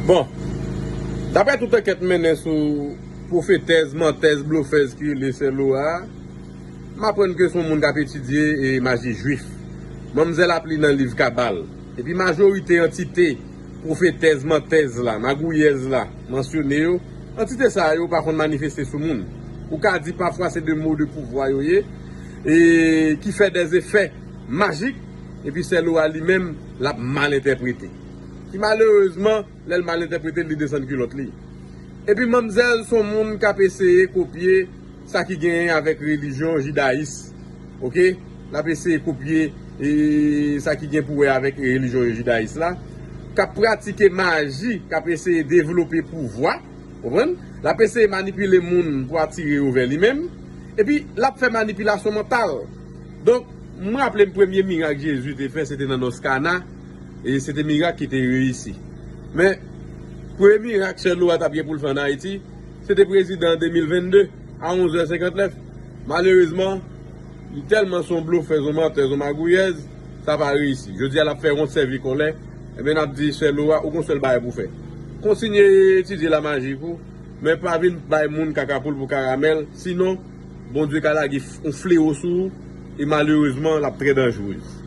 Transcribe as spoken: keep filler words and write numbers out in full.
Bon, daprè tout ankèt mennen sou pwofetèz, mantèz, blofèz ki rele Sè Laura a, m aprann ke se yon moun k ap etidye e maji jwif. Manmzèl ap li nan liv Kabal. Epi majorite antite pwofetèz, mantèz la, magouyèz la, mansyone yo, antite sa yo pa konn manifeste sou moun. Ou ka di pafwa se de mo de pouvwa yo ye, e ki fè dèzefè majik, epi Sè Laura li menm, l ap mal entèprete. Ki malerezman, lè l mal entèprete, li desann kilòt li. Epi manmzèl se yon moun k ap eseye kopye sa ki genyen avèk relijyon jidayis. Oke? L ap eseye kopye e, sa ki gen pou wè avèk relijyon jidayis la. K ap pratike maji, k ap eseye devlope pouvwa. Konprann? L ap eseye manipile moun pou atire yo vè li menm. Epi, l ap fè manipilasyon mantal. Donk, m raple m premye mirak Jezi te fè, se te nan Nòs Kana. E se te mirak ki te reyisi. Men, premye mirak Sè Laura t ap gen pou l fè ann Ayiti, se te prezidan an de mil vennde a onz è senkantnèf. Malerezman, li tèlman se yon blofèz, yon mantèz, yon magouyèz, sa pa reyisi. Jodi a, l ap fè wont sèvi kòlè. Ebyen, n ap di, Sè Laura, ou gon sèl bagay pou w fè. Kontinye etidye lamajik ou, men pa vin bay moun kaka poul pou karamèl, sinon, Bondye ka lage f-, yon flewo sou ou, e malerezman, l ap trè danjere.